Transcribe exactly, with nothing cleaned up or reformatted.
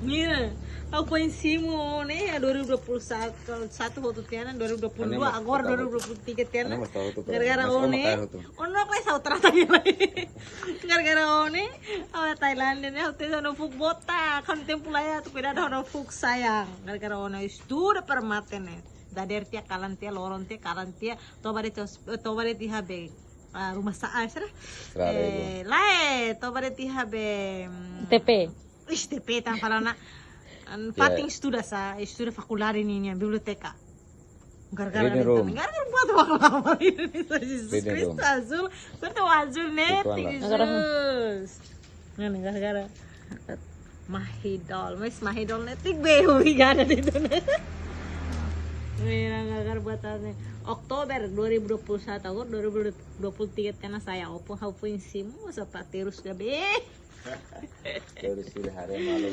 Mira, ha'u foin simu ne'e, dua ribu dua puluh satu, satu hotu tiha ona, dua ribu dua puluh dua, Ane mas agora total dua ribu dua puluh tiga tiha ona. Ane mas total hotu, Gara-gara mas ó ó ne'e, makai hotu. ó ne'e, mas ha'u trata lagi. Gara-gara ó ne'e, ha'u Tailándia ne'e, ha'u tenke no fuk bota, kan tempu la ya, tu kuidadu no fuk sayang. Gara-gara ó ne'e, estuda para mate ne'e. Dadeer tiha, kalan tiha, loron tiha, kalan tiha, toba de'it, toba de'it iha be, ah, rumah sa-, ah, sira? Sira Eh, lae, toba de'it iha be, mm, T P. Ixi, T P tan falando. An fatin estuda sa, estuda fakuldade nian, biblioteka. Gara-gara Reading ne'e room. Também. Gara-gara buat maklama ini, Jesus Reading room. Cristo, azul. Quanto azul ne'e, Itu anak. Jesus. Ne'e, gara-gara. Mahidol, mas Mahidol ne'e tik be, obrigada de tudo. Mira, gara-gara buat ne'e. Oktober dua ribu dua puluh satu, agora dua ribu dua puluh tiga tiha ona, saya opo, ha'u foin simu, masa pa terus ka be. Terus sudah hari malu.